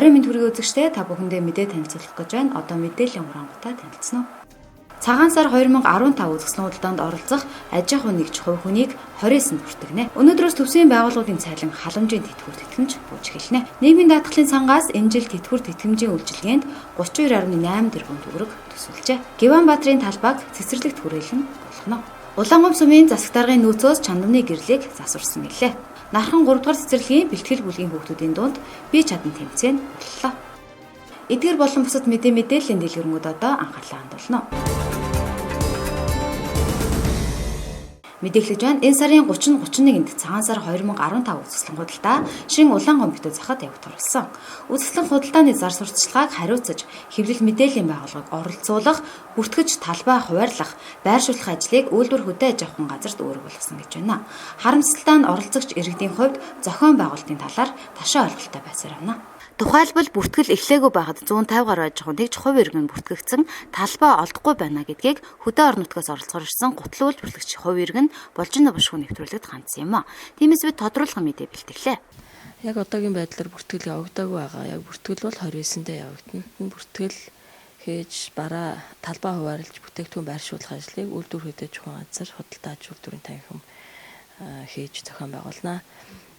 Оройн мэнд хүргэе үзэгчдээ, та бүхэндээ мэдээ танилцуулах гэж байна. Одоо мэдээллийн хураангуудаа танилцсан уу? Цагаан сар 2015 үзэсгэлэн худалдаанд оролцох аж ахуй нэгж хувь хүнийг 29-нд бүртгэнэ. Өнөөдрөөс төсвийн байгууллагын цайлан халамжийн тэтгэвэр тэтгэмж бууж эхэлнэ. Нийгмийн даатгалын сангаас энэ жил тэтгэвэр тэтгэмжийн үйлчилгээнд 32.8 тэрбум төгрөг төсөөлжээ. Геван Баатрын талбайг цэцэрлэгт хүрээлэн болгоно. Улаангум сумын засаг даргын нөөцөөс чандамны гэрлийг засварсан гэлээ. Нархан 3 дугаар цэцэрлэгийн бэлтгэл бүлгийн хүүхдүүдийн дунд бие чадан тэмцээн боллоо. Эдгээр болон бусад мэдээллийн дэлгэрэнгүй одоо анхаарлаа хандуулна. Мэдээлж байна. Энэ сарын 30 31-нд цагаан сар 2015 үзэсгэлэн худалдаа шин Улаангум битүү захад явагдах болсон. Үзэсгэлэн худалдааны зар сурталчилгааг хариуцаж, хэвлэл мэдээллийн байгууллагыг оролцуулах, бүртгэж талбай хуваарлах, байршуулах ажлыг үйлдвэр хөдөө аж ахуйн газарт үүрэг болгосон гэж байна. Харамсалтай нь оролцогч иргэдийн хувьд зохион байгуулалтын талаар ташаа ойлголттой байсаар байна. Тухайлбал бүртгэл эхлээгүй байхад 150 гаруй аж ахуйн тэгж хувь иргэн бүртгэгдсэн талбай олдохгүй байна гэдгийг хөдөө орон нутгаас оролцохоор ирсэн гутлан үйлдвэрлэгч хувь иргэн Болжино бушгүй нэвтрүүлэгт хандсан юм а. Тиймээс бид тодруулгын мэдээ бэлтгэлээ. Яг одоогийн байдлаар бүртгэл явагдаагүй байгаа. Яг бүртгэл бол 29-нд явагдана. Бүртгэл хийж бараа талбай хуваарлж бүтээгдэхүүн байршуулах ажлыг үйлдвэр хөдөө аж ахуйн газар худалдаа аж үйлдвэрийн танхим хийж зохион байгуулна.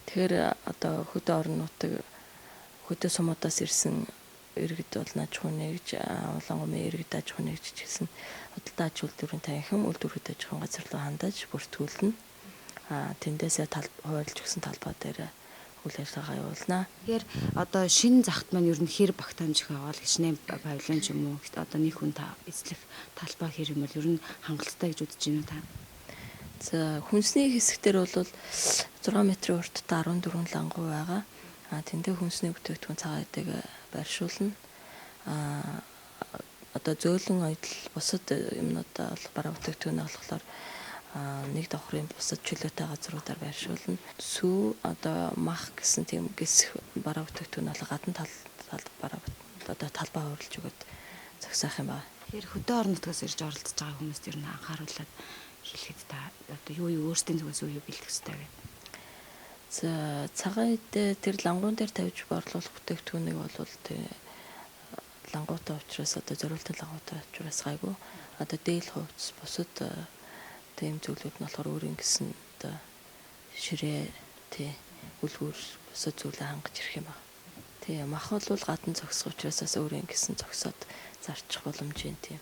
Тэгэхээр одоо хөдөө орон нутаг хөдөө сумуудаас ирсэн иргэд бол аж ахуй нэгж, Улаангумын иргэд аж ахуй нэгж гэсэн худалдаа аж үйлдвэрийн танхим үйлдвэр хөдөө аж ахуйн газар руу хандаж бүртгүүлнэ. Тэндээсээ хуваарлж өгсөн талбай дээр үйл ажиллагаа явуулна. Тэгэхээр одоо шинэ захт маань ер нь хэр багтаамж байгаа бол хичнээн павильон ч юм уу одоо нэг хүн та эзлэх талбай хэр юм бол ер нь хангалттай гэж үзэж байна та. За хүнсний хэсэгтэр бол 6 метрийн урттай 14 лангуу байгаа. Тэндээ хүнсний бүтээгдэхүүн цагаан эдэг байршуулна. Одоо зөөлөн оёдол бусад юмнуудаа бол бараа бүтээгдэхүүнээ болохоор нэг давхрын бусад чөлөөтэй газруудаар байршуулна. Сүү одоо мах гэсэн тийм гисэх бараа бүтээгдэхүүн бол гадна талд бараа одоо талбай хуваарлж өгөөд зогсоох юм байна. Тэгэхээр хөдөө орон нутгаас ирж оролцож байгаа хүмүүст ер нь анхааруулад хэлэхэд та одоо юу өөрсдийн зүгээс юу бэлтгэх ёстой вэ? За цагаан эдээ тэр лангуун дээр тавьж борлуулах бүтээгдэхүүнийг бол лангуутай учраас одоо зориултын лангуутай учраас гайгүй. Одоо дээл хувцас бусад тийм зүйлүүд нь болохоор өөрийн гэсэн одоо ширээ тий үлгүүр бусад зүйлээ хангаж ирэх юм байна. Тий мах бол гадна зогсох учраас бас өөрийн гэсэн зогсоод зарчих боломжийн тийм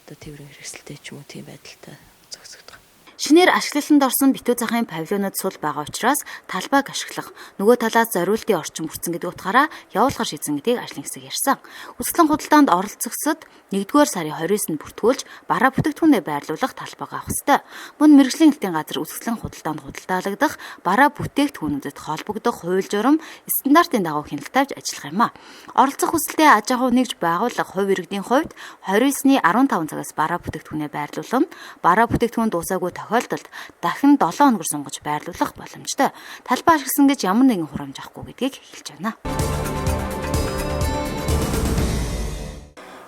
одоо тээврийн хэрэгсэлтэй ч юм уу тийм байдалтай зогсогдох. Шинээр ашиглалтанд орсон битүү захын павильонууд сул байгаа учраас талбайг ашиглах, нөгөө талаас зориултын орчин бүрдсэн гэдэг утгаараа явуулахар шийдсэн гэдгийг ажлын хэсэг ярьсан. Үзэсгэлэн худалдаанд оролцогсод 1-р сарын 29-нд бүртгүүлж бараа бүтээгдэхүүнээ байрлуулах талбайг авах ёстой. Мөн мэргэжлийн хэлтийн газар үзэсгэлэн худалдаанд худалдаалагдах бараа бүтээгдэхүүнүүдэд холбогдох хууль журам стандартын дагуу хяналт тавьж ажиллах юм а. Оролцох хүсэлтэд аж ахуй нэгж байгууллага хувь иргэдийн хувьд 29-ний 15 цагаас бараа бүтээгдэхүүнээ байрлуулна. Бараа бүтээгдэхүүн дуусаагүй тохиолдолд дахин 7 хоногор сунгаж байрлуулах боломжтой. Талбай ашигласан гэж ямар нэгэн хурамж авахгүй гэдгийг хэлж байна.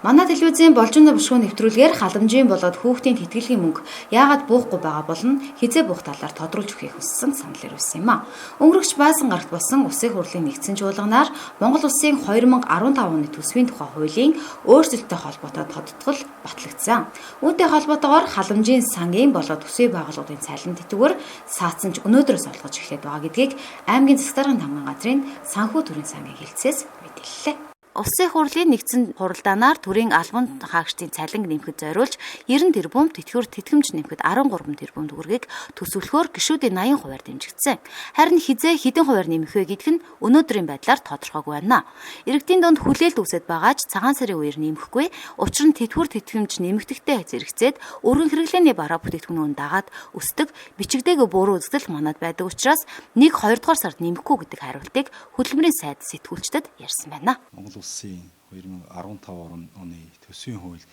Манай телевизийн Болжино бушгүй нэвтрүүлгээр халамжийн болоод хүүхдийн тэтгэлгийн мөнгө яагаад буухгүй байгаа болон хизээ буух талаар тодруулж өгөхийг хүссэн санал ирүүлсэн юм а. Өнгөрөгч Баасан гарагт болсон Улсын хурлын нэгдсэн чуулганаар Монгол улсын 2015 оны төсвийн тухай хуулийн өөрчлөлттэй холбоотой тодтгол батлагдсан. Үүнтэй холбоотойгоор халамжийн сангийн болоод төсвийн байгууллагын цалин тэтгэвэр саатсан ч өнөөдрөөс олгож эхлэх байгаа гэдгийг аймгийн засаг даргын тамган газрын санхүү төрийн сангийн хэлцээс мэдээллээ. Улсын хурлын нэгдсэн хуралдаанаар төрийн албан хаагчдын цалинг нэмэхэд зориулж 90 тэрбум тэтгэвэр тэтгэмж нэмэхэд 13 тэрбум төгрөгийг төсөвлөхөөр гишүүдийн 80%-аар дэмжигдсэн. Харин хизээ хэдэн хувиар нэмэх вэ гэдг нь өнөөдрийн байдлаар тодорхойгүй байна. Иргэдийн дунд хүлээлт үүсэт байгаа ч цагаан сарын үеэр нэмэхгүй, учир нь тэтгэвэр тэтгэмж нэмэгдэхтэй зэрэгцээд өргөн хэрэглээний бараа бүтээгдэхүүн дагаад өсдөг, бичигдээгүй буруу үзэгдэл манад байдаг учраас 1 2 дугаар сард нэмэхгүй гэдэг хариултыг хөдөлмөрийн сайд сэтгүүлчдэд ярьсан байна. Улсын 2015 оны төсвийн хуульд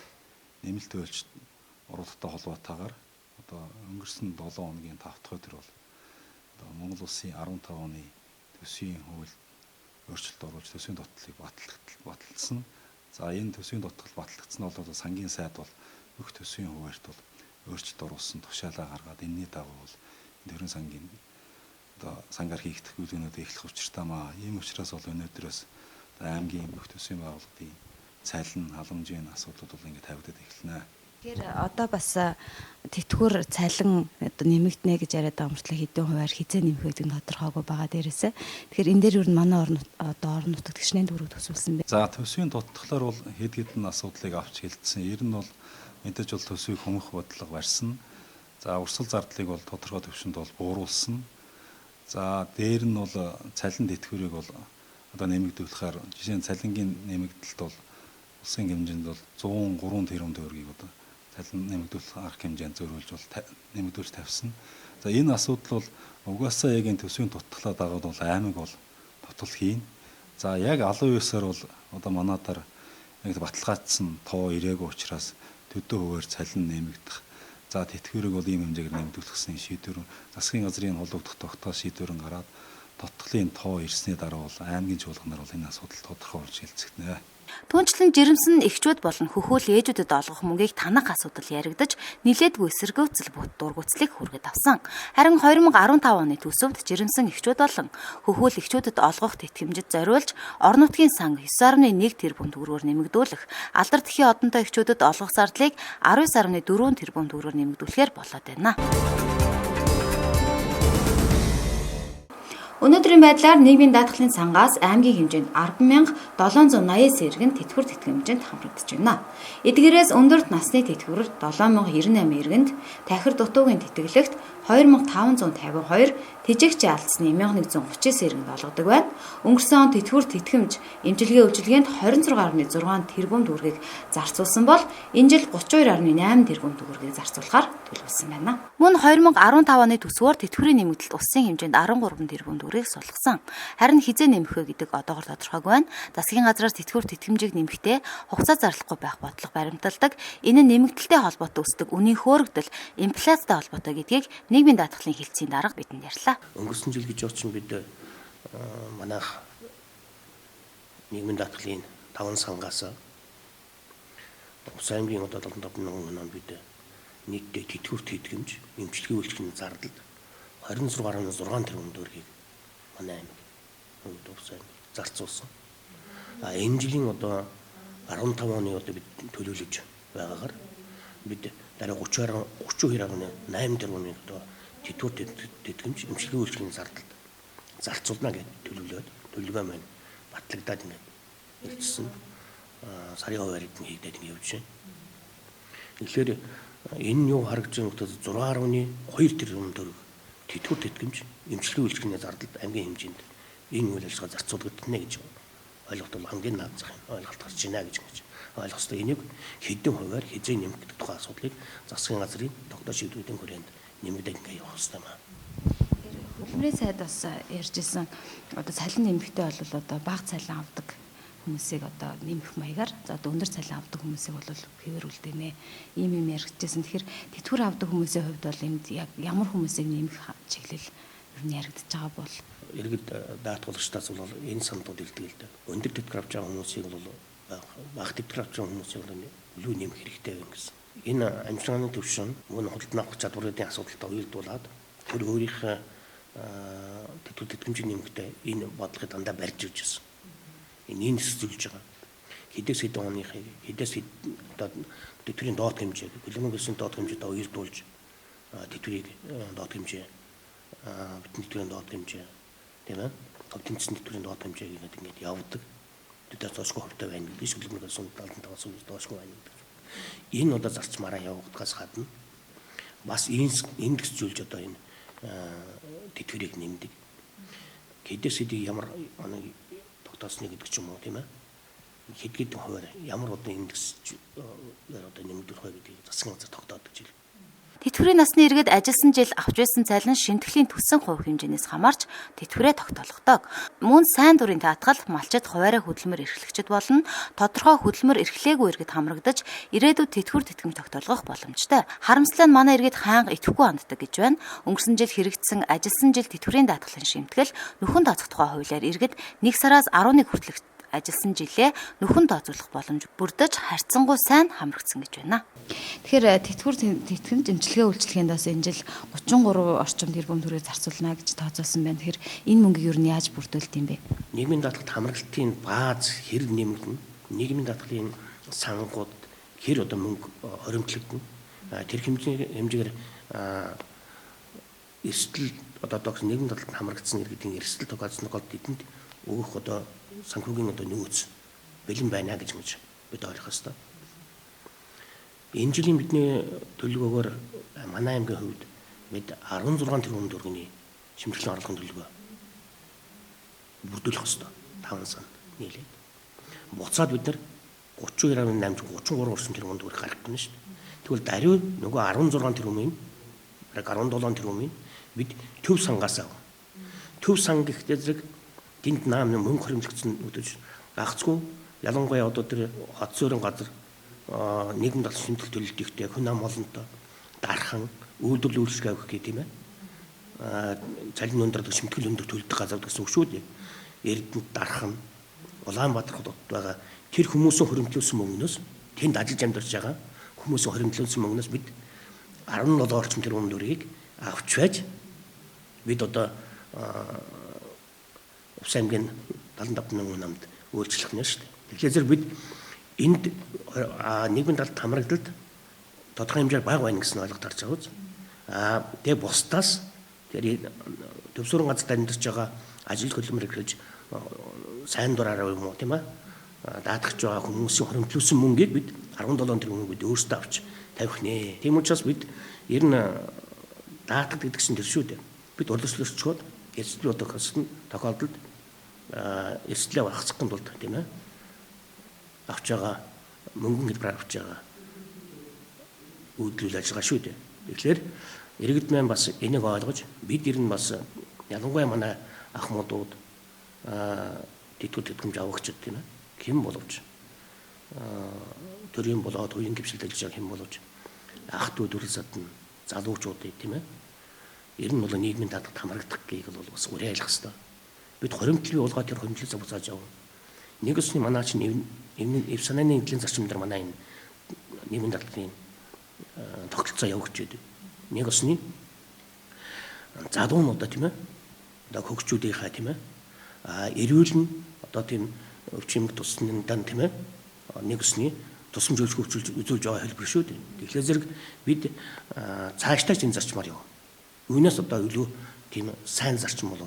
нэмэлт өөрчлөлт оруулахтай холбоотойгоор одоо өнгөрсөн 7 хоногийн 5 дахь өдөр бол одоо Монгол улсын 15 оны төсвийн хуульд өөрчлөлт оруулж төсвийн дутгалыг баталсан. За энэ төсвийн дутгал батлагдсан нь бол сангийн сайд бол бүх төсвийн хуваарьт бол өөрчлөлт оруулсан тушаалаа гаргаад энэний дагуу бол төрийн сангийн одоо сангаар хийгдэх үйлдвэрүүд эхлэх учиртай маа. Ийм учраас бол өнөөдрөөс Аймгийн бүх төсвийн байгууллагын цалин, халамжийн асуудлууд бол ингээд тавигдаад эхэлнэ. Тэгэхээр одоо бас тэтгэвэр цалин одоо нэмэгдэнэ гэж яриад байгаа мөртлөө хэдэн хувиар хизээ нэмэх гэдэг нь тодорхойгүй байгаа дээрээсээ. Тэгэхээр энэ дээр юу н манай одоо орон нутагт гишнээ төгрөг төсөөлсөн бэ? За төсвийн дутхлаар бол хэд хэдэн асуудлыг авч хэлсэн. Ер нь бол мэдээж бол төсвийг хүмүүх бодлого барьсан. За урсгал зардлыг бол тодорхой түвшинд бол бууруулсан. За дээр нь бол цалин тэтгэврийг бол одоо нэмэгдүүлэхээр жишээ нь цалингийн нэмэгдэлт бол улсын хэмжээнд бол 103 тэрбум төгрөгийг одоо цалин нэмэгдүүлэх арга хэмжээнд зөрүүлж бол нэмэгдүүлж тавьсан. За энэ асуудал бол угаасаа яг энэ төсвийн дутхлаа дагууд бол аймаг бол тотол хийн. За яг 19-оор бол одоо манадаар яг баталгаажсан тоо ирээгүй учраас төдөө хувиар цалин нэмэгдэх. За тэтгэврийг бол ийм хэмжээгээр нэмэгдүүлэх гэсэн шийдвэр засгийн газрын холбогдох тогтоол шийдвэр нь гараад дутхлын тоо ирсний дараа бол аймгийн чуулганаар бол энэ асуудал тодорхой болж хэлцэгдэнэ. Түүнчлэн жирэмсэн эгчүүд болон хөхөөл ээжүүдэд олгох мөнгийг танах асуудал яригдаж нилээдгүй эсэргүүцэл бут дургуцлыг хүргэд авсан. Харин 2015 оны төсөвт жирэмсэн эгчүүд болон хөхөөл эгчүүдэд олгох тэтгэмжид зориулж орон нутгийн сан 9.1 тэрбум төгрөгөөр нэмэгдүүлэх, алдар тхийн одонтой эгчүүдэд олгох зардлыг 19.4 тэрбум төгрөгөөр нэмэгдүүлэхээр болоод байна. Өнөөдрийн байдлаар нийгмийн даатгалын сангаас аймгийн хэмжээнд 10,789 иргэн тэтгэвэр тэтгэмжинд хамрагдаж байна. Эдгээрээс өндөрт насны тэтгэвэр 7,098 иргэнд, тахир дутуугийн тэтгэлэгт 2,552, тэжээгчийн алдсны 1,139 иргэнд олгодог байна. Өнгөрсөн он тэтгэвэр тэтгэмж эмчилгээ үйлчилгээнд 26.6 тэрбум төгрөгийг зарцуулсан бол энэ жил 32.8 тэрбум төгрөгийг зарцуулахаар төлөвлөсөн байна. Мөн 2015 оны төсвөөр тэтгэврийн нэмэгдэлт улсын хэмжээнд 13 тэрбум төгрөгийг сулгасан. Харин хизээ нэмэх вэ гэдэг одоогор тодорхойгүй байна. Засгийн газраас тэтгэвэр тэтгэмжийг нэмэхдээ хугацаа зарлахгүй байх бодлого баримталдаг. Энэ нь нэмэгдэлтэй холбоотой өсдөг үнийн хөөрөгдөл, инфляцтай холбоотой гэдгийг нийгмийн даатгалын хэлтсийн дарга бидэнд ярьлаа. Өнгөрсөн жил гэж очин бид манайх нийгмийн даатгалын 5 сангаас Ус аймгийн одоо 75 мянган он бид нийтдээ тэтгэвэр тэтгэмж, эмчилгээ үйлчилгээний зардалд 26.6 тэрбум төгрөгийг манай аймаг Ус аймаг зарцуулсан. А энэ жилийн одоо 15 оны одоо бид төлөвлөж байгаагаар бид дараа 32.8 тэрбумын одоо тэтгэвэр тэтгэмж, эмчилгээ үйлчилгээний зардалд зарцуулна гэж төлөвлөөд төлөвлөгөө маань батлагдаад ингээд ирсэн. Сарын хувиар хийгдээд ингээд явж байна. Тэгэхээр энэ нь юу харагдж байгаа вэ? 6.2 тэрбум төгрөг тэтгэвэр тэтгэмж, эмчилгээ үйлчилгээний зардалд аймгийн хэмжээнд энэ үйл ажиллагаа зарцуулагдана гэж ойлголт бол хамгийн наад зах ойлголт гарч байна гэж ингэж ойлгох ёстой. Энийг хэдэн хувиар хизээ нэмэх гэдэг тухай асуудлыг засгийн газрын тогтоол шийдвэрийн хүрээнд нэмэгдээд ингэ явах ёстой юм аа. Хөдөлмөрийн сайд бас ярьж исэн одоо цалин нэмэхтэй бол одоо бага цалин авдаг хүмүүсийг одоо нэмэх маягаар за одоо өндөр цалин авдаг хүмүүсийг бол хэвээр үлдээнэ ийм юм яригдчихсэн. Тэгэхээр тэтгэвэр авдаг хүмүүсийн хувьд бол энд яг ямар хүмүүсийг нэмэх чиглэл ер нь яригдж байгаа бол иргэд даатгуулагчдаас бол энэ саналууд ирдэг л дээ. Өндөр тэтгэвэр авч байгаа хүмүүсийг бол бага тэтгэвэр авч байгаа хүмүүсийг бол илүү нэмэх хэрэгтэй байна гэсэн. Энэ амжилтны төвшин мөн худалдан авах чадварын асуудалтай уялдуулаад тэр өөрийнхөө тэтгэвэр тэтгэмжийн нэмэгтэй энэ бодлогыг дандаа барьж ирж байсан. Энэ эсэлж байгаа. Хэдээс хэдэн оныхыг хэдээс одоо тэтгэврийн доод хэмжээг, хөдөлмөрийн хөлсийн доод хэмжээтэй уялдуулж тэтгэврийг доод хэмжээ, бүтэн тэтгэврийн доод хэмжээ, тийм ээ. Тов тэнцсэн тэтгэврийн доод хэмжээг ингээд ингээд явдаг. Тэдээс доошгүй хувьтай байна гэдэг нь хөдөлмөрийн хөлсөн 75-аас доошгүй байна гэдэг. Энэ одоо зарчмаараа явагдахаас гадна бас индекс зүйлж одоо энэ тэтгэврийг нэмдэг. Хэдээс хэдий ямар оног тогтоосны гэдэг ч юм уу тийм ээ. Хэд хэдэн хувиар ямар одоо индекс одоо нэмэгдэх вэ гэдгийг засгийн газар тогтоодог жил. Тэтгэврийн насны иргэд ажилласан жил авч байсан цалин шимтгэлийн төссөн хувь хэмжээнээс хамаарч тэтгэврээ тогтоолгодог. Мөн сайн дурын даатгал малчид хуваараа хөдөлмөр эрхлэгчид болно. Тодорхой хөдөлмөр эрхлээгүй иргэд хамрагдаж ирээдүйд тэтгэвэр тэтгэмж тогтоолгох боломжтой. Харамслал нь манай иргэд хаанга идэвхгүй ханддаг гэж байна. Өнгөрсөн жил хэрэгжсэн ажилласан жил тэтгэврийн даатгалын шимтгэл нөхөн тооцох тухай хуулиар иргэд 1 сараас 11 хүртэлх Ажилласан жилээ нөхөн тооцоолох боломж бүрдэж харьцангуй сайн хамрагдсан гэж байна. Тэгэхээр тэтгэвэр тэтгэмж эмчилгээ үйлчилгээнд бас энэ жил 33 орчим тэрбум төгрөг зарцуулна гэж тооцоолсон байна. Тэгэхээр энэ мөнгийг ер нь яаж бүрдүүлдэг юм бэ? Нийгмийн даатгалд хамрагдалтын бааз хэр нэмэгдэнэ? Нийгмийн даатгалын сангууд хэр одоо мөнгө хоримтлагдана? Тэр хэмжээгээр эрсдэл одоо нийгмийн даатгалд хамрагдсан иргэдийн эрсдэл тохиолдсон тохиолдолд эдэнд өгөх одоо санхүүгийн одоо нөөц бэлэн байна гэж бид ойлгох ёстой. Энэ жилийн бидний төлөвлөгөөгөөр манай аймгийн хувьд бид 16 тэрбум төгрөгийн шимтгэлийн орлогын төлөвлөгөө бүрдүүлэх ёстой. 5 санд нийлээд. Буцаад бид нар 32.8 33 орчим тэрбум төгрөг гаргах гэнэ шүү дээ. Тэгвэл даруй нөгөө 16 тэрбумын бараг 17 тэрбумын бид төв сангаас авна. Төв сан гэхдээ зэрэг тэнд наам мөнгө хоримтлагдсан өдөж гагцгүй ялангуяа одоо тэр хот суурин газар нийгэмд болсон шимтгэл төлөлт ихтэй хүн ам олонтой дархан үйлдвэрлэл үйлчлэг авах гэх тийм цалин өндөр шимтгэл өндөр төлдөг газар гэсэн үг шүү дээ. Эрдэнэт дархан Улаанбаатар хотод байгаа тэр хүмүүсийн хоримтлуулсан мөнгнөөс тэнд ажиллаж амьдарч байгаа хүмүүсийн хоримтлуулсан мөнгнөөс бид 17 орчим тэрбум төгрөгийг авч байж бид одоо Увс аймгийн 75 мянган намд үйлчлэх нь шүү дээ. Тэгэхээр зэрэг бид энд нийгмийн даатгалд хамрагдалд тодорхой хэмжээр бага байна гэсэн ойлголт гарч байгаа үз. Тэгээ бусдаас тэр төвсөрөн газарт амьдарч байгаа ажил хөдөлмөр эрхэлж сайн дураараа юм уу тийм даатгах байгаа хүмүүсийн хоримтлуулсан мөнгийг бид 17 тэрбум бид өөрсдөө авч тавих нэ. Тийм учраас бид ер нь даатгал гэдэг чинь тэр шүү дээ. Бид урлалцлогчдод эрсдэл бодох тохиолдолд эрсдлээ багасгахын тулд тийм авч байгаа мөнгөн хэлбэрээр авч байгаа үйлдэл ажиллагаа шүү дээ. Тэгэхээр иргэд маань бас энийг ойлгож бид ер нь бас ялангуяа манай ах муудууд тэтгэл тэтгэмж авагчид тийм хэн боловч төрийн болоод уян гэрчлэлд ажиллаж байгаа хэн боловч ах дүү төрөл садан залуучуудыг тийм ер нь бол нийгмийн даатгалд хамрагдах гийг бол бас уриалах ёстой. Бид хоримтлын уулгаа тэр хоримтлалаа буцааж авна. Нэг өсний манай чинь эв санааны нэгдлийн зарчим дээр манай энэ нийгмийн даатгалын тогтолцоо явагдаж байдаг. Нэг өсний залуунуудаа тийм одоо хөгжүүдийнхаа тийм эрүүл нь одоо тийм өвчин тусны дан тийм нэг өсний тусламж хөгжүүлж үзүүлж байгаа хэлбэр шүү дээ. Тэгэхээр зэрэг бид цаашдаа ч энэ зарчмаар явна. Үүнээс одоо илүү тийм сайн зарчим бол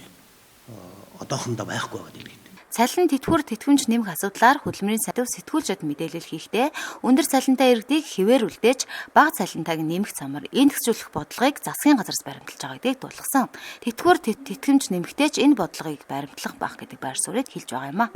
одоохондоо байхгүй байгаа дэлхийд. Цалин тэтгэвэр тэтгэмж нэмэх асуудлаар хөдөлмөрийн сайд сэтгүүлчид мэдээлэл хийхдээ өндөр цалинтай иргэдийг хэвээр үлдээж бага цалинтайг нэмэх замаар индексжүүлэх бодлогыг засгийн газраас баримталж байгаа гэдгийг дуулгасан. Тэтгэвэр тэтгэмж нэмэхдээ ч энэ бодлогыг баримтлах байх гэдэг байр суурийг хэлж байгаа юм а.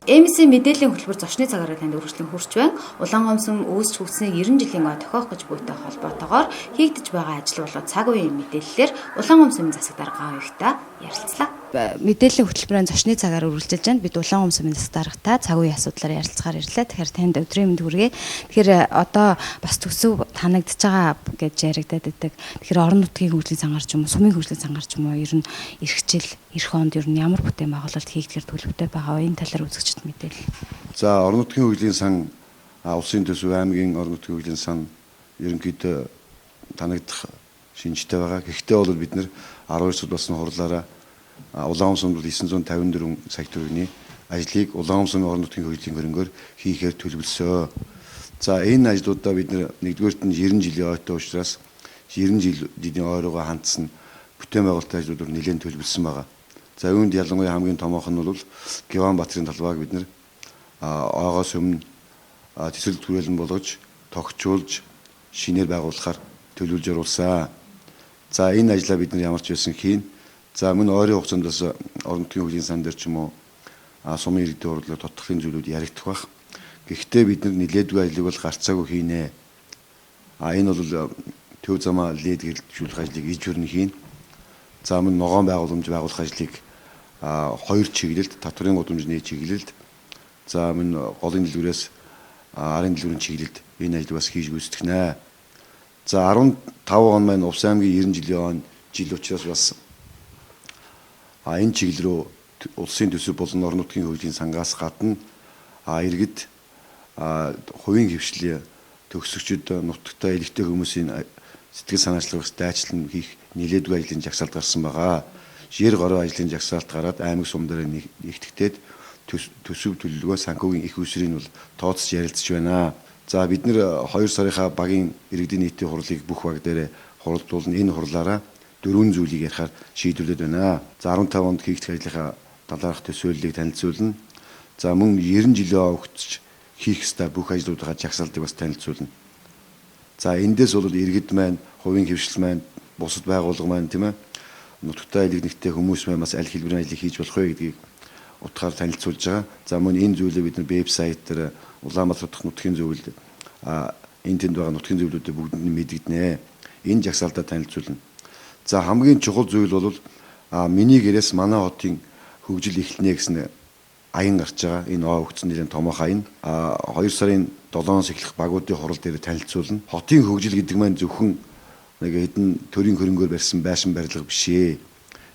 МС мэдээллийн хөтөлбөр зочны цагаараа танд үргэлжлэн хүрч байна. Улаангомсон үүсч хөгжсөний 90 жилийн ой тохиох гэж буйтай холбоотойгоор хийгдэж байгаа ажил болоод цаг үеийн мэдээллээр Улаангомсомын засаг дарга Гаавигтай ярилцлаа. Мэдээллийн хөтөлбөрийн зочны цагаар үргэлжилж байна. Бид Улаангомсомын засаг даргатай цаг үеийн асуудлаар ярилцахаар ирлээ. Тэгэхээр танд өдрийн мэнд хүргэе. Тэгэхээр одоо бас төсөв танагдж байгаа гэж яригдаад байдаг. Тэгэхээр орон нутгийн хөгжлийн сангаар ч юм уу, сумын хөгжлийн сангаар ч юм уу, ер нь эх жил, эх онд ер нь ямар бүтээн байгуулалт хийгдэхэр төлөвтэй байгаа вэ? Энэ талаар үзэгчид мэдээлэл. За, орон нутгийн хөгжлийн сан, улсын төсөв, аймгийн орон нутгийн хөгжлийн сан ерөнхийдөө танагдах шинжтэй байгаа. Гэхдээ бол бид нэр 12 сард болсон хурлаараа Улаангомсомд бол 954 сая төгрөгийн ажлыг Улаангомсомын орон нутгийн хөгжлийн хөрөнгөөр хийхээр төлөвлөсөө. За, энэ ажлуудаа бид нэр нэгдүгээрт нь 90 жилийн ойтой учраас 90 жилийн ой руугаа хандсан бүтээн байгуулалтын ажлуудаар нэлээд төлөвлөсөн байгаа. За, үүнд ялангуяа хамгийн томоох нь бол Геван Баатрын талбайг бид нэр ойгоос өмнө төсөл түрээлэн болгож тогтчуулж шинээр байгуулахаар төлөвлөж оруулсан. За, энэ ажлаа бид нар ямар ч байсан хийн. За, мөн ойрын хугацаанд бас орон нутгийн хөгжлийн сан дээр ч юм уу сумын иргэдийн хурлаар тодтолын зүйлүүд яригдах байх. Гэхдээ бид нар нэлээдгүй ажлыг бол гарцаагүй хийнэ. Энэ бол төв замаа лед гэрэлтжүүлэх ажлыг иж хүрэн хийн. За, мөн ногоон байгууламж байгуулах ажлыг хоёр чиглэлд, татварын гудамжны чиглэлд, за мөн голын дэлгүүрээс арын дэлгүүрийн чиглэлд энэ ажлыг бас хийж гүйцэтгэх нэ. За, 15 он маань Увс аймгийн 90 жилийн он жил учраас бас Энэ чиглэл рүү улсын төсөв болон орон нутгийн хөгжлийн сангаас гадна иргэд хувийн хвшлийн төгсөгчд нутагтай элэгтэй хүмүүсийн сэтгэл санаачлалыг дайчлан хийх нэлээдгүй ажлын жагсаалт гарсан байгаа. 90 гаруй ажлын жагсаалт гараад аймаг сум дээр нэгтгэгдээд төсөв төлөвлөгөө санхүүгийн их усрыг бол тооцож ярилцж байна. За бид нэр 2 сарынхаа багийн иргэдийн нийтийн хурлыг бүх баг дээр хуралдуулна. Энэ хурлаараа 4 зүйлийг ярихаар шийдвэрлээд байна. За 15 онд хийгдэх ажлынхаа талаарх төсөөллийг танилцуулна. За мөн 90 жилийн өгч хийх ёстой бүх ажлуудаа жагсаалтыг бас танилцуулна. За эндээс бол иргэд маань, хувийн хвшил маань, бусад байгууллага маань тийм нутагтай элэг нэгтэй хүмүүс маань бас аль хэлбэрийн ажлыг хийж болох вэ гэдгийг утгаар танилцуулж байгаа. За мөн энэ зүйлээ бид нар вебсайт дээр Улаанбаатар дахь нутгийн зөвлөл энэ тэнд байгаа нутгийн зөвлөлүүдэд бүгдэнд нь мэдэгдэнэ. Энэ жагсаалтаа танилцуулна. За хамгийн чухал зүйл бол миний гэрээс манай хотын хөгжил эхэлнэ гэсэн аян гарч байгаа. Энэ өгсөн нэлээд томоохон аян. 2 сарын 7-оос эхлэх багуудын хурал дээр танилцуулна. Хотын хөгжил гэдэг маань зөвхөн нэг хэдэн төрийн хөрөнгөөр барьсан байшин барилга биш ээ.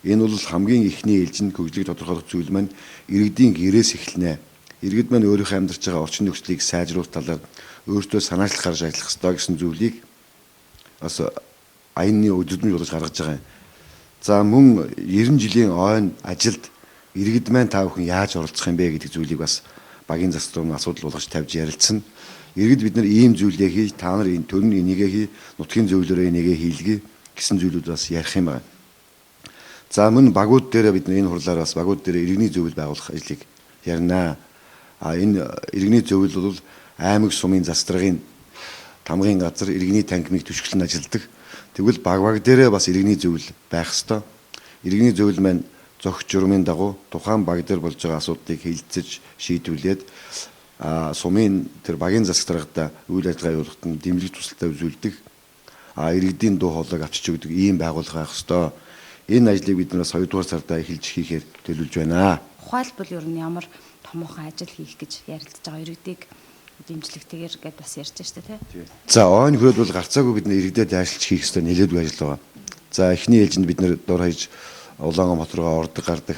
Энэ бол хамгийн эхний ээлжинд хөгжлийг тодорхойлох зүйл маань иргэдийн гэрээс эхэлнэ. Иргэд маань өөрийнхөө амьдарч байгаа орчин нөхцөлийг сайжруулах талаар өөртөө санаачлах гаргаж ажиллах ёстой гэсэн зүйлийг бас аяны өдөрдмөж болгож гаргаж байгаа юм. За мөн 90 жилийн ойн ажилд иргэд маань та бүхэн яаж оролцох юм бэ гэдэг зүйлийг бас багийн засаг руу асуудал болгож тавьж ярилцсан. Иргэд бид нар ийм зүйлээ хий, та нар энэ төр нь энийгээ хий, нутгийн зөвлөрөө энийгээ хийлгэе гэсэн зүйлүүд бас ярих юм байна. За мөн багууд дээр бид энэ хурлаар бас багууд дээр иргэний зөвлөл байгуулах ажлыг ярина. Энэ иргэний зөвлөл бол аймаг сумын засдаргын тамгын газар иргэний танхимыг түшиглэн ажилладаг. Тэгвэл баг дээрээ бас иргэний зөвлөл байх ёстой. Иргэний зөвлөл маань зохих журмын дагуу тухайн баг дээр болж байгаа асуудлыг хилцэж шийдвүлээд сумын тэр багийн засаг даргадаа үйл ажиллагаа явуулахад нь дэмжлэг тусалтай үзүүлдэг. Иргэдийн дуу хоолойг авчиж өгдөг ийм байгууллага байх ёстой. Энэ ажлыг бид нараас 2 дугаар сарда эхэлж хийхээр төлөвлөж байна. Тухайлбал ер нь ямар томоохон ажил хийх гэж ярилцж байгаа иргэдийг дэмжлэгтэйгээр гэдээ бас ярьж штэ тий. За ойн хүрээд бол гарцаагүй бид иргэдэд дайшилж хийх ёстой нэлээдгүй ажил байгаа. За эхний ээлжинд бид нэр дор хаяж Улаанбаатар хот руугаа ордог гардаг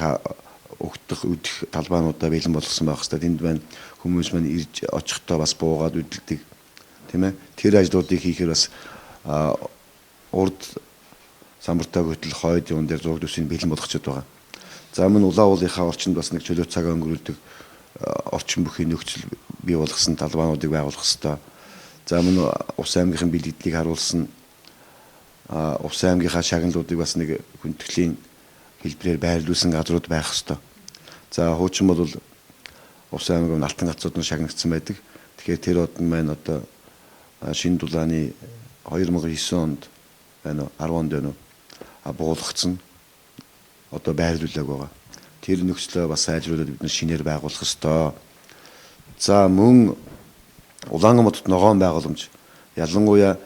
өгдөх үдэх талбайнуудаа бэлэн болгосон байх хэвээр. Тэнд байна хүмүүс маань ирж очихдоо бас буугаад үдэлдэг тийм ээ. Тэр ажлуудыг хийхээр бас урд самбартай хөтөл хойд юун дээр зураг төсвийг бэлэн болгочод байгаа. За мөн Улаан уулынхаа орчинд бас нэг чөлөө цагаа өнгөрүүлдэг орчин бүхий нөхцөл бий болгосон талбайнуудыг байгуулах хэвээр. За мөн Ус аймгийнхын бэлэгдлийг харуулсан Ус аймгийнхаа шагналуудыг бас нэг хүндэтгэлийн хэлбэрээр байрлуулсан газрууд байх хэвээр. За хуучин бол Ус аймаг нь алтан гацууд нь шагнагдсан байдаг. Тэгэхээр тэр од нь маань одоо шинэ дулааны 2009 онд байна уу 10 онд байна уу буулгацсан одоо байрлуулаг байгаа. Тэр нөхцлөө бас сайжруулаад бид нар шинээр байгуулах ёстой. За мөн Улаанбаатарт ногоон байгууламж ялангуяа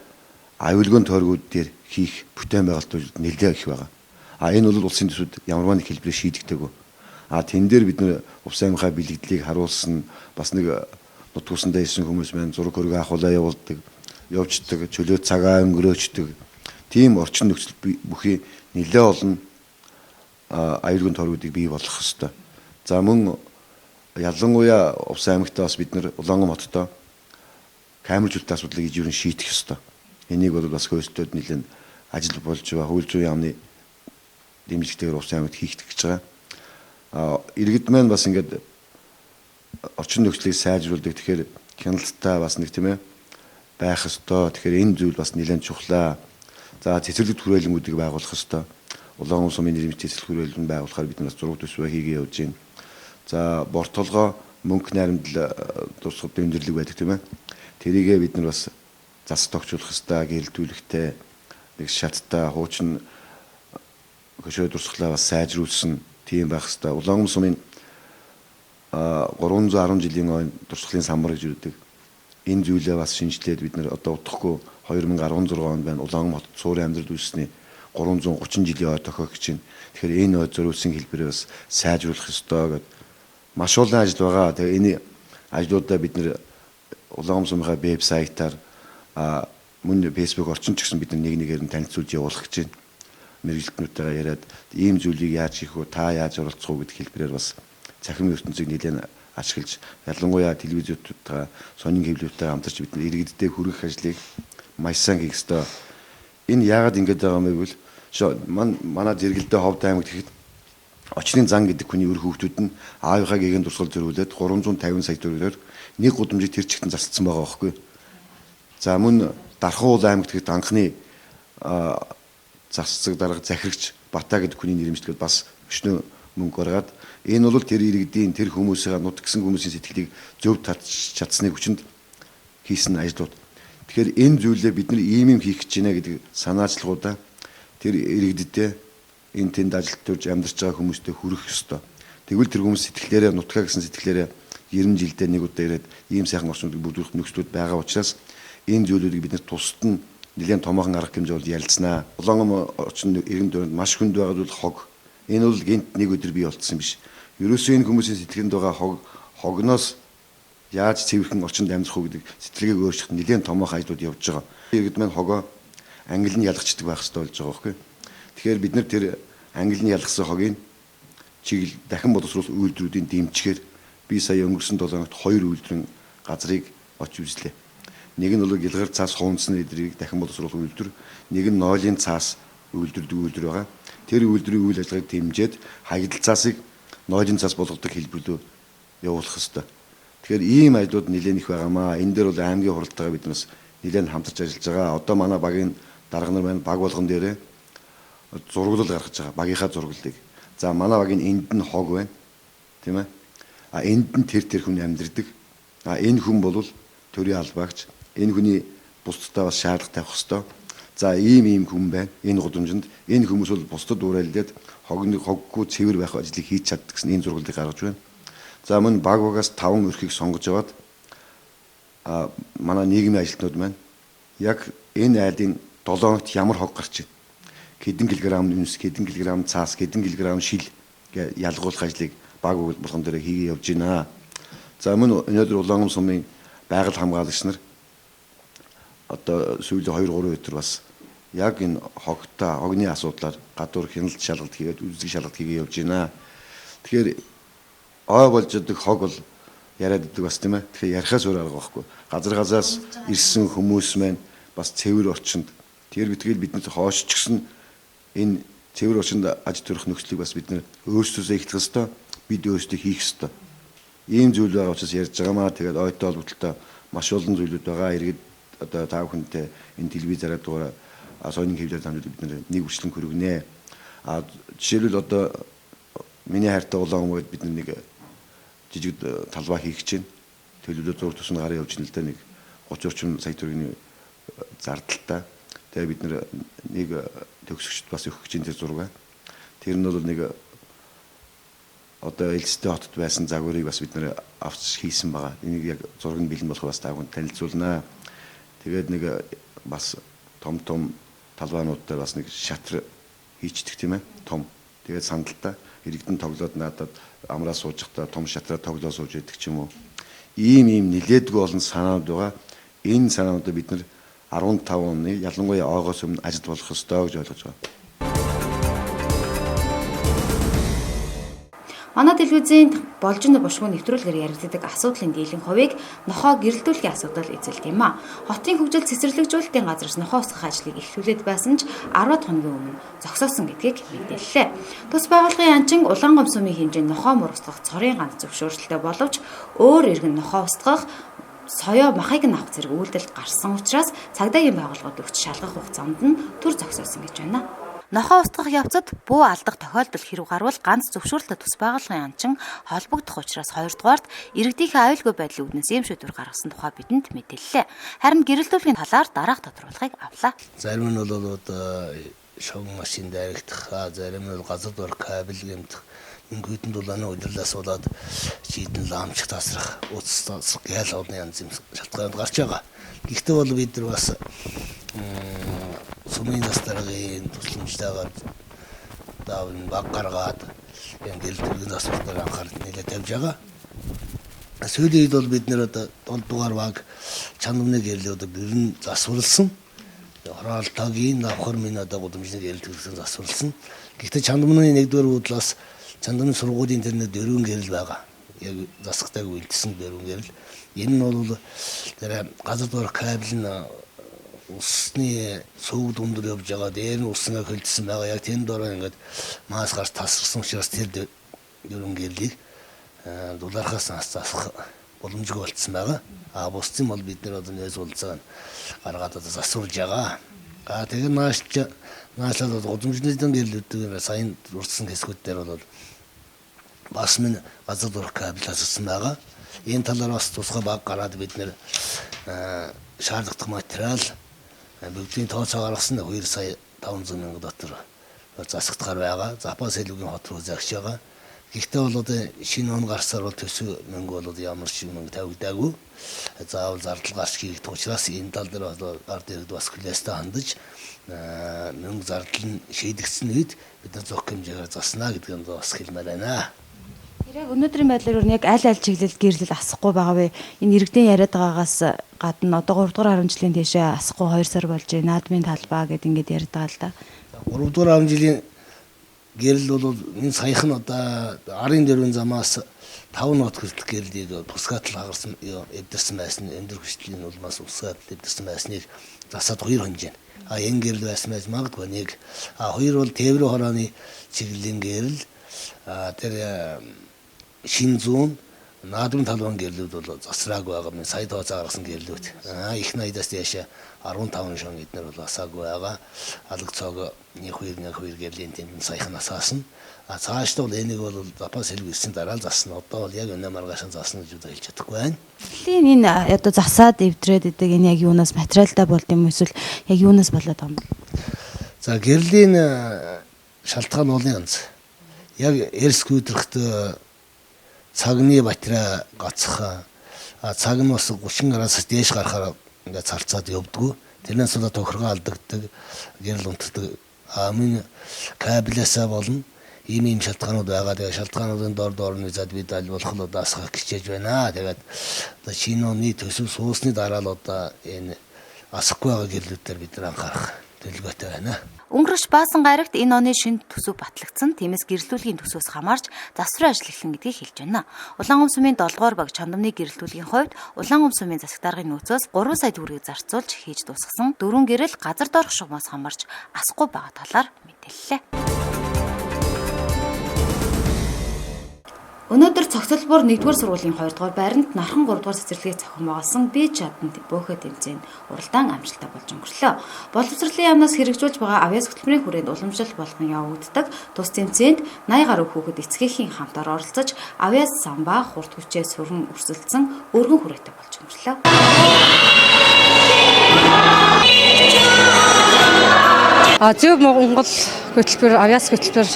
аюулгүй тойргууд дээр хийх бүтээн байгуулалтууд нэлээд их байгаа. Энэ бол улсын төсвүүд ямарваа нэг хэлбэрээр шийдэгдээгүй. Тэн дээр бид нэр Увс аймгийн бэлэгдлийг харуулсан бас нэг нутгуусандаа ирсэн хүмүүс маань зураг хөргө авахулаа явуулдаг, явждаг, чөлөө цагаа өнгөрөөчдөг. Тийм орчин нөхцөл бүхий нэлээд олон аюулгүй тойргуудыг бий болгох ёстой. За мөн ялангуяа Увс аймагтаа бас бид нар Улаанбаатар хоттой камер зүйлтэй асуудлыг ижил шийдэх ёстой. Энийг бол бас хөөстөд нэлээд ажил болж байгаа. Хууль зүйн яамны дэмжлэгтэйгээр Увс аймагт хийх гэж байгаа. Иргэд маань бас ингээд орчин нөхцөлийг сайжруулдаг. Тэгэхээр хяналттай бас нэг тийм байх ёстой. Тэгэхээр энэ зүйл бас нэлээд чухлаа. За цэцэрлэг хүрээлэнгүүдийг байгуулах ёстой. Улаан сумын нэрмж цэцэрлэг хүрээлэн байгуулахаар бид нас зураг төсвөө хийгээ явж байна. За бор толгой мөнгө найрамдал дурсгал өндөрлөг байдаг тийм ээ. Тэрийгээ бид нар бас зас тогтчулах ёстой, гэрэлтүүлэхтэй нэг шаттай хуучин хөшөө дурсгалаа бас сайжруулсан тийм байх ёстой. Улаан сумын 310 жилийн ойн дурсгалын самбар гэж үүдэг. Энэ зүйлээ бас шинжилээд бид нар одоо удахгүй 2016 онд байна Улаан хотод суурин амьдрал үүссэний 330 жилийн ой тохиогч чинь. Тэгэхээр энэ ой зориулсан хэлбэрээ бас сайжруулах ёстой гэд маш олон ажил байгаа. Тэгээ энэ ажлуудаа бид нэр Улаан сумынхаа вебсайтаар мөн Facebook орчин ч гэсэн бид нэг нэгээр нь танилцуулж явуулах гэж байна. мэргэжилтнүүдтэйгээ яриад ийм зүйлийг яаж хийх вэ, та яаж оролцох уу гэдэг хэлбэрээр бас цахим ертөнцийг нэлээд ашиглаж, ялангуяа телевизүүдтэйгээ, сонин хэвлэлүүдтэйгээ хамтарч бид нар иргэддээ хүргэх ажлыг маш сайн хийх ёстой. Энэ яагаад ингэж байгаа юм бэ гэвэл манай зэрэгэлдээ Ховд аймагт гэхэд Очны зан гэдэг хүний үр хүүхдүүд нь аавынхаа гэгээн дурсгал зөрүүлээд 350 сая төгрөгөөр нэг гудамжийг тэр чигтэн зарцсан байгаа байхгүй. За мөн Дархан уул аймагт гэхэд анхны засаг дарга захирагч Бата гэдэг хүний нэрмжлэхэд бас өчнөө мөнгө гаргаад энэ бол тэр иргэдийн тэр хүмүүсийн нутаг гэсэн хүмүүсийн сэтгэлийг зөв татж чадсны хүчинд хийсэн ажлууд. Тэгэхээр энэ зүйлээ бид нар ийм юм хийх гэж байна гэдэг санаачлагуудаа тэр иргэддээ энэ тэнд ажилд төрж амьдарч байгаа хүмүүстэй хүргэх ёстой. Тэгвэл тэр хүмүүс сэтгэлээрээ нутгаа гэсэн сэтгэлээрээ 90 жилдээ нэг удаа ирээд ийм сайхан орчнуудыг бүрдүүлэх нөхцлүүд байгаа учраас энэ зүйлүүдийг бид нар тусад нь нэлээд томоохон арга хэмжээ бол ярилцсанаа. Улаан орчин иргэн дөрөнд маш хүнд байгаа зүйл хог. Энэ бол гинт нэг өдөр бий болцсон биш. Ерөөсөө энэ хүмүүсийн сэтгэлд байгаа хог хогноос яаж цэвэрхэн орчинд амьдрах уу гэдэг сэтгэлгээг өөрчлөх нэлээд томоохон ажлууд явж байгаа. Иргэд маань хогоо ангил нь ялгчдаг байх хэрэгтэй болж байгаа байхгүй. Тэгэхээр бид нар тэр ангил нь ялгсан хогийг чиглэл дахин боловсруулах үйлдвэрүүдийн дэмжихээр би сая өнгөрсөн 7 хоногт 2 үйлдвэрийн газрыг очиж үзлээ. Нэг нь бол гэлгэр цаас хуунцны эдрийг дахин боловсруулах үйлдвэр, нэг нь нойлын цаас үйлдвэрдэг үйлдвэр байгаа. Тэр үйлдвэрийн үйл ажиллагааг дэмжиж хаягдал цаасыг нойлын цаас болгодог хэлбэрлүү явуулах ёстой. Тэгэхээр ийм ажлууд нэлээд их байгаамаа. Энэ дээр бол аймгийн хуралтайгаа бид нас нэлээд хамтарч ажиллаж байгаа. Одоо манай багийн дарга нар маань баг болгон дээрээ зураглал гаргаж байгаа. Багийнхаа зураглалыг. За манай багийн энд нь хог байна. Тийм ээ. А энд нь тэр хүн амьдардаг. А энэ хүн бол төрийн албаагч. Энэ хүний бусдад бас шаардлага тавих ёстой. За ийм хүн байна. Энэ гудамжинд энэ хүмүүс бол бусдад уурайлдаад хоггүй цэвэр байх ажлыг хийж чаддаг гэсэн энэ зураглалыг гаргаж байна. За мөн баг багаас 5 өрхийг сонгож аваад манай нийгмийн ажилтнууд маань яг энэ айлын 7 хоногт ямар хог гарч байна. Хэдэн килограмм үнс, хэдэн килограмм цаас, хэдэн килограмм шил гэ ялгуулах ажлыг баг болгон дээр хийгээ явж байна. За мөн өнөөдөр Улаан сумын байгаль хамгаалагч нар одоо сүүлийн 2-3 өдөр бас яг энэ хогтой хогны асуудлаар гадуур хяналт шалгалт хийгээд үзэг шалгалт хийгээ явж байна. Тэгэхээр ой болж идэг хог бол яриад идэг бас тийм ээ. Тэгэхээр ярихаас өөр арга байхгүй. Газар газраас ирсэн хүмүүс маань бас цэвэр орчинд тэр битгээл биднес хоош ч гэсэн энэ цэвэр орчинд аж төрөх нөхцөлийг бас бид нэр өөрсдөөсөө эхлэх ёстой. Бид өөрсдөө хийх ёстой. Ийм зүйл байгаа учраас ярьж байгаамаа. Тэгээд ойтой холбогдлолтой маш олон зүйлүүд байгаа. Иргэд одоо та бүхэнтэй энэ телевизээрээ дугаар сонин хэвлэлээр дамжуулан бид нэг хүчлэн хөргөнэ. А жишээлбэл одоо миний хайртай Улаан өмгөд бид нэг жижиг талбай хийх гэж байна. Төлөвлөө зураг төсөн гараа явж байна л да нэг 30 орчим сая төгрөгийн зардалтай. Тэгээ бид нэг төгсөгчд бас өгөх гэж байна тэр зураг. Тэр нь бол нэг одоо Элстэй хотод байсан загварыг бас бид нэр авч хийсэн байгаа. Энийг яг зураг нь бэлэн болох бас та бүхэнд танилцуулнаа. Тэгээд нэг бас том том талбайнуудтай бас нэг шатар хийчдэг тийм ээ. Том. Тэгээд сандалтай иргэдэн тоглоод надад амраа сууж байхдаа том шатраа тоглоо сууж байдаг ч юм уу. Ийм нилээдгүй олон санаанууд байгаа. Энэ санаануудаа бид нар 15 оны ялангуяа ойгоос өмнө ажил болох ёстой гэж ойлгож байгаа. Манай телевизийн болжин бушгүй нэвтрүүлгээр яригддаг асуудлын дийлэн хувийг нохоо гэрэлтүүлгийн асуудал эзэлдэг юм а. Хотын хөгжил цэцэрлэгжүүлэлтийн газраас нохоо устгах ажлыг эхлүүлээд байсан ч 10 хоногийн өмнө зогсоосон гэдгийг мэдээллээ. Тус байгууллагын янчин Улаангом сумын хэмжээнд нохоо мөр устгах цорын ганц зөвшөөрөлтэй боловч өөр иргэн нохоо устгах соёо махыг нь авах зэрэг үйлдэлд гарсан учраас цагдаагийн байгууллагууд өгч шалгах хугацаанд нь төр зогсоосон гэж байна. Нохоо устгах явцад буу алдах тохиолдол хэрэг гарвал ганц зөвшөөрлөлтэй тус байгууллагын анчин холбогдох учраас хоёрдугаарт иргэдийнхээ аюулгүй байдлын үүднээс ийм шийдвэр гаргасан тухай бидэнд мэдээллээ. Харин гэрэлтүүлгийн талаар дараах тодруулгыг авлаа. Зарим нь бол одоо шог машин дайрагдах, зарим нь бол газар дор кабель гэмтэх, мөнгө хэдэн дулааны удирлаас болоод шийдэн ламжих тасрах, утас тасрах гял олон янз юм шалтгаанууд гарч байгаа. Гэхдээ бол бид нар бас сумын нас даргын тусламжтайгаар даавн баг гаргаад энэ гэрэлтүүлгийн асуудлаар анхаарал нэлээд тавьж байгаа. Сүүлийн үед бол бид нэр одоо 7 дугаар баг чанамны гэрлээ одоо бүрэн засварлсан. Хороолтогийн давхар минь одоо гудамжны гэрэл төлсөн засварлсан. Гэхдээ Чандмны 1-р буудлаас Чандмны сургуулийн тэр нэг 4 гэрэл байгаа. Яг засагтайг үлдсэн 4 гэрэл. Энэ нь бол тэр газар доор кабель нь усны сүүг дундор явж байгаа. Дээр нь уснаа хөлдсөн байгаа. Яг тэн дороо ингээд маас гарч тасарсан учраас тэр 4 гэрлийг дулаархаас нас засах боломжгүй болцсон байгаа. А бусдын бол бид нэр одоо нөөц уулзаа гаргаад одоо засварлаж байгаа. А тэгээ наашлаад гудамжны гэрлүүдийн саяын дурдсан хэсгүүд дээр бол бас минь газар дурах кабель асарсан байгаа. Энэ талаар бас тусгай баг гараад бид нэр шаардлагатай материал бүгдийн тооцоо гаргасан 2 сая 500 мянга дотор засагдахаар байгаа. Запас хэлбэрийн хот руу загч байгаа. Гэхдээ бол одоо шинэ он гарсаар бол төсөв мөнгө бол ямар ч мөнгө тавигдаагүй. Заавал зардал гарч хийгдэх учраас энэ тал дээр бол ард иргэд бас хүлээстэй хандаж мөнгө зардал нь шийдэгдсэн үед бид нар зохих хэмжээгээр заснаа гэдгийг бас хэлмээр байна. Тэр яг өнөөдрийн байдлаар яг аль аль чиглэлд гэрлэл асахгүй байгаа вэ? Энэ иргэдийн яриад байгаагаас гадна одоо 3 дугаар 10 жилийн тийшээ асахгүй 2 сар болж байна. Наадмын талбай гэд ингээд яриад байгаа л да. 3 дугаар 10 жилийн гэрэл бол энэ саяхан одоо 14 замаас 5 нот хүртэл гэрлийг тусгаатал хагарсан эвдэрсэн байсан өндөр хүчлийн улмаас усгаатал эвдэрсэн байсныг засаад хоёр хонж байна. А энэ гэрэл байсан байж магадгүй нэг. А хоёр бол тээврийн хорооны чиглэлийн гэрэл, тэр шин зүүн наадмын талбайн гэрлүүд бол засраагүй байгаа. Минь сая тооцоо гаргасан гэрлүүд. Их найдаас дээш 15 шон эднэр бол асаагүй байгаа. Алаг цоог 1-2 гэрлийн тэнд саяхан асаасан. А цаашдаа бол энийг бол запас хэлбэр ирсэн дараа л засна. Одоо бол яг өнөө маргааш засна гэж одоо хэлж чадахгүй байна. Гэлийн энэ одоо засаад эвдрээд идэг энэ яг юунаас материалтай болд юм эсвэл яг юунаас болоод байгаа юм бэ? За гэрлийн шалтгаан бол янз. Яг эрс гүйдрэхт цагны батарей гацх, цаг нь бас 30 градусаас дээш гарахаар ингээд цалцаад явдггүй. Тэрнээс болоод тохиргоо алдагддаг, гэрэл унтдаг. Мөн кабелээсээ болно. Ийм шалтгаанууд байгаа. Тэгээ шалтгаануудын дор дорны зад бид аль болох л одоо асгах хичээж байна. Тэгээд одоо шинэ оны төсөв суусны дараа л одоо энэ асахгүй байгаа гэрлүүдээр бид нар анхаарах төлөвлөгөөтэй байна. Өнгөрч Баасан гайрагт энэ оны шинэ төсөв батлагдсан. Тиймээс гэрлүүлгийн төсвөөс хамаарч засварын ажил эхлэн гэдгийг хэлж байна. Улаангум сумын 7 дугаар баг Чандамны гэрлүүлгийн хувьд Улаангум сумын засаг даргын нөөцөөс 3 сая төгрөгийг зарцуулж хийж дуусгасан. 4 гэрэл газар доорх шугамаас хамаарч асахгүй байгаа талаар мэдээллээ. Өнөөдөр цогцолбор 1-р сургуулийн 2-р байранд нархан 3-р цэцэрлэгийг зохион байгуулсан бие чадан бөөхө тэмцээн уралдаан амжилттай болж өнгөрлөө. Боловсролын яамнаас хэрэгжүүлж байгаа авиас хөтөлбөрийн хүрээнд уламжлалт болгон явагддаг тус тэмцээнд 80 гаруй хүүхэд эцгийнхээ хамтаар оролцож авиас самбаа хурд хүчээ сүрэн өрсөлдсөн өргөн хүрээтэй болж өнгөрлөө. Зөв Монгол хөтөлбөр, авиас хөтөлбөр,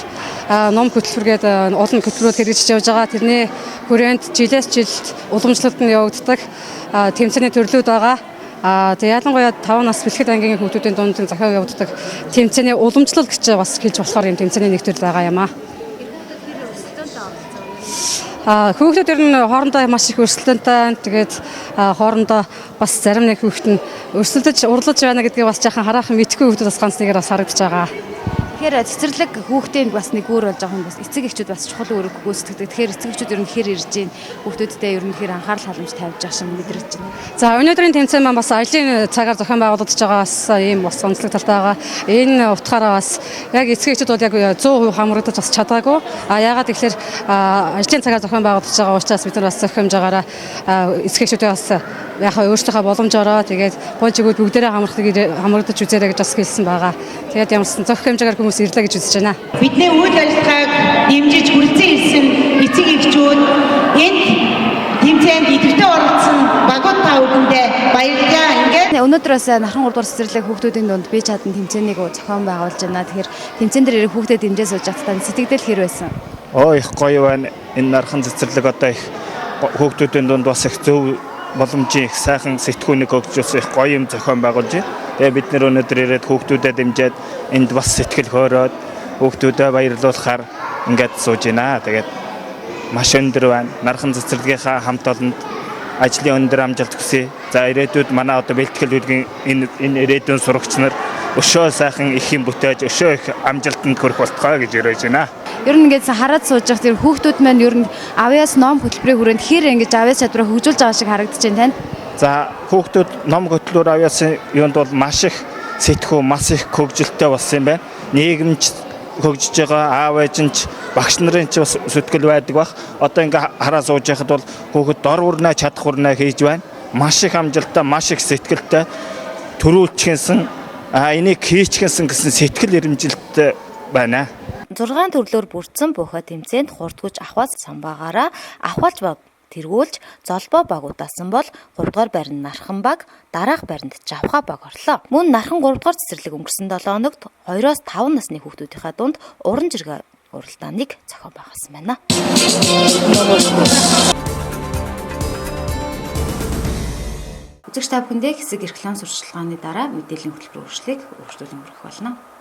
ном хөтөлбөр гэдэг олон хөтөлбөрүүд хэрэгжиж явж байгаа. Тэрний хүрээнд жилээс жилд уламжлалт нь явагддаг тэмцээний төрлүүд байгаа. Тэгээ ялангуяа 5 нас бэлтгэл ангийн хүүхдүүдийн дунд зохион явагддаг тэмцээний уламжлал гэж бас хэлж болохоор юм тэмцээний нэг төрөл байгаа юм аа. Хүүхдүүд ер нь хоорондоо маш их өрсөлдөөнтэй. Тэгээд хоорондоо бас зарим нэг хүүхэд нь өрсөлдөж урлаж байна гэдгийг бас жаахан хараахан мэдэхгүй хүүхдүүд бас ганц нэгээр бас харагдаж байгаа. Тэгэхээр цэцэрлэг хүүхдийн бас нэг үүр болж байгаа юм бас эцэг эхчүүд бас чухал үүрэг гүйцэтгэдэг. Тэгэхээр эцэг эхчүүд ер нь хэр ирж гин хүүхдүүдтэй ер нь хэр анхаарал халамж тавьж байгаа шиг мэдрэгдэж байна. За өнөөдрийн тэмцээн маань бас ажлын цагаар зохион байгуулагдаж байгаа бас ийм бас онцлог талтай байгаа. Энэ утгаараа бас яг эцэг эхчүүд бол яг 100% хамрагдаж бас чадаагүй. А яагаад гэхээр ажлын цагаар зохион байгуулагдаж байгаа учраас бид нар бас зохих хэмжээгээр эцэг эхчүүдээ бас яг өөрсдийнхөө боломжоороо тэгээд гол жигүүд бүгдээрээ хамрагдаж үзээрэй гэж бас хэлсэн байгаа. Тэгээд ямарсан зохих хэмжээгээр хүмүүс ирлээ гэж үзэж байна. Бидний үйл ажиллагааг дэмжиж хүрэлцэн ирсэн эцэг эхчүүд энд тэмцээнд идэвхтэй оролцсон багууд та бүхэндээ баярлалаа. Ингээд өнөөдөр бас нархан 3 дугаар цэцэрлэг хүүхдүүдийн дунд бие чадан тэмцээнийг зохион байгуулж байна. Тэгэхээр тэмцээн дээр ирэх хүүхдэд дэмжээ сууж чадтаа сэтгэгдэл хэр байсан? Оо их гоё байна. Энэ нархан цэцэрлэг одоо их хүүхдүүдийн дунд бас их зөв боломжийн их сайхан сэтгүүнийг хөгжүүлсэн их гоё юм зохион байгуулж байна. Тэгээ бид нэр өнөөдөр ирээд хүүхдүүдэд дэмжиж энд бас сэтгэл хөөрөөд хүүхдүүдэд баярлуулахаар ингээд сууж байна. Тэгээд маш өндөр байна. Нархан цэцэрлэгийнхаа хамт олонд Ажлын өндөр амжилт хүсье. За ирээдүйд манай одоо бэлтгэл үлгийн энэ ирээдүйн сурагч нар өшөө сайхан их юм бүтээж, өшөө их амжилтанд хүрэх болтугай гэж өрөөж байна. Ер нь ингээд хараад сууж явах тэр хүүхдүүд маань ер нь авьяас ном хөтөлбөрийн хүрээнд хэр ингэж авьяас чадвараа хөгжүүлж байгаа шиг харагдаж байна танд. За хүүхдүүд ном хөтөлбөр авьяасын юунд бол маш их сэтгхүү, маш их хөгжилтэй болсон юм байна. Нийгэмч хөгжиж байгаа, аав ээж нь ч, багш нарын ч бас сэтгэл байдаг бах. Одоо ингээ хараа сууж байхад бол хүүхэд дор бүрнээ чадах бүрнээ хийж байна. Маш их амжилттай, маш их сэтгэлтэй төрүүлчихсэн, энийг хийчихсэн гэсэн сэтгэл эрмжилттэй байна. 6 төрлөөр бүрдсэн бөхө тэмцээнд хурдгүйч ахваас самбаагаараа ахвалж баг тэргүүлж золбоо баг удаасан бол 3 дугаар байранд Нархан баг, дараах байранд Жавха баг орлоо. Мөн Нархан 3 дугаар цэцэрлэг өнгөрсөн 7 хоногт 2-5 насны хүүхдүүдийнхээ дунд уран жиргээ уралдааныг зохион байгуулсан байна. Үзэгч та бүхэндээ хэсэг реклам сурчлагын дараа мэдээллийн хөтөлбөр үргэлжлэх өөрчлөлт хүргэх болно.